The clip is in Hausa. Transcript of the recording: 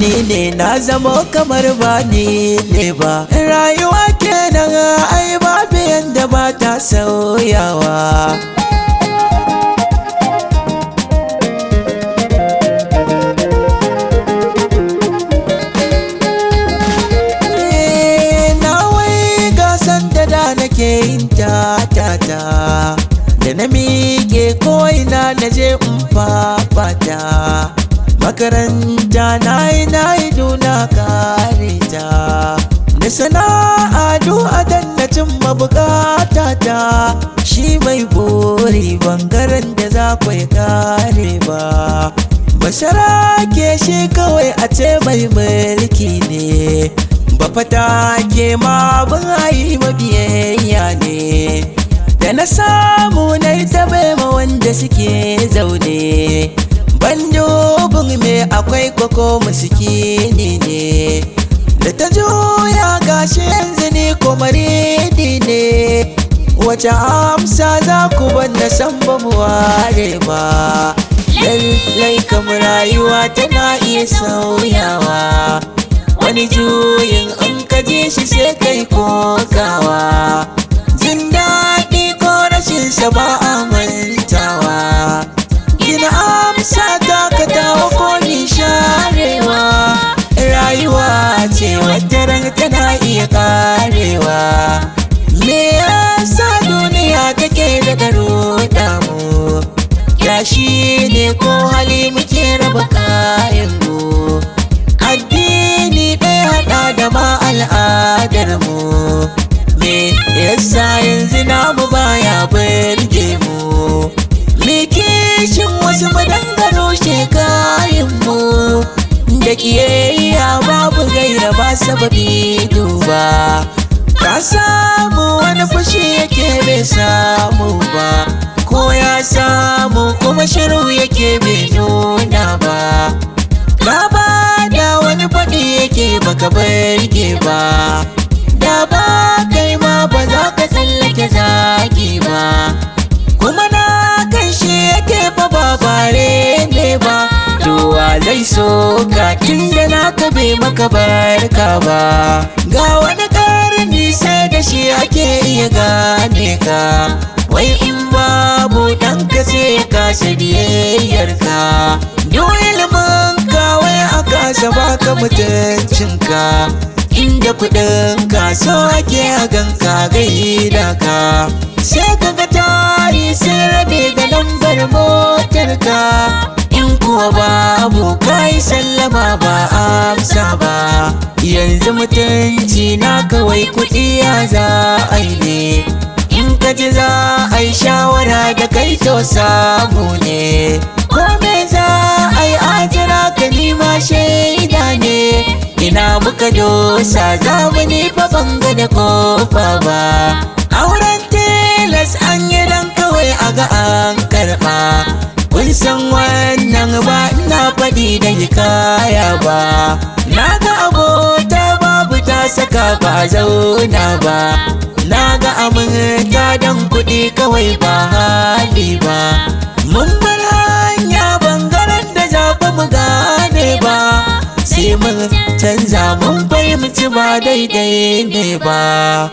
Ni ne na zama kamar ba ni ne ba. Rayuwa kenan ai babu yanda ba ta sauyawa. Na wai gasan da da nake yin ta, da na miƙe ko'ina na je in fafata. Makaranta na yi duna kare ta, da sana'a du'a dan na cimma bukata ta. Shi mai buri bangaren da za ku yi kare ba. Basara ke shi kawai a ce mai mulki ne, ba fata ke ma abin ayi mabiyayya ne. Da na samu na yi ta ma wanda suke zaune, ban dubin me akwai koko musikini ne. Da ta juya gashi yanzu ni komaridi ne. Wace amsa za ku ban na san ba mu ware ba. Lallai kam rayuwa tana iya sauyawa, wani juyin in ka ji shi sai kai kokawa. Jin daɗi ko rashin sa ba a mantawa. Gina amsa dakatawa ko ni sharewa. Rayuwa ce wata ran tana iya karewa. Me yasa duniya take da ruɗa mu? Yashi ne ko hali muke raba kayan mu. Addini ɗaya haɗa da ma al'adar mu. Me yasa yanzu namu baya burge mu? Me kishin wasu madangaro shekayin mu? Da ƙiyayya babu gaira ba sababi duba. Ka samu wani fushi yake bai samu ba, ko ya samu kuma shiru yake bai nuna ba. Ka ba da wani faɗi yake baka barge ba, da ba kai ma ba za ka tsallake zaki ba. Kuma na kan shi yake fa ba bare ne ba. Duwa zai so ka inda naka bai maka barka ba. Ga wani ƙarni sai da shi ake iya gane ka, wai in babu ɗanka sai ka biyayyarka. Duk ilimin ka wai a kasa baka mutuncinka, inda kuɗin ka so ake a ganka gaida ka. Sai ka ga tari sun rabe da lambar motarka, in kuwa babu kai sallama ba amsa ba. Yanzu mutunci na kawai kuɗi ya za a yi ne, in ka ji za a yi shawara da kai to samu ne. Ko me za a yi ajira ka nima shaida ne. Ina muka dosa zamani fa ban ga da kofa ba. Auren tilas an yi dan kawai a ga an karɓa. Kun san wannan ba ina faɗi da hikaya ba. Na ga abota babu ta saka ba zauna ba. Na ga aminta don kuɗi kawai ba hali ba. Mun bar hanya bangaren da za ba mu gane ba, sai mun canza mun fahimci ba daidai ne ba.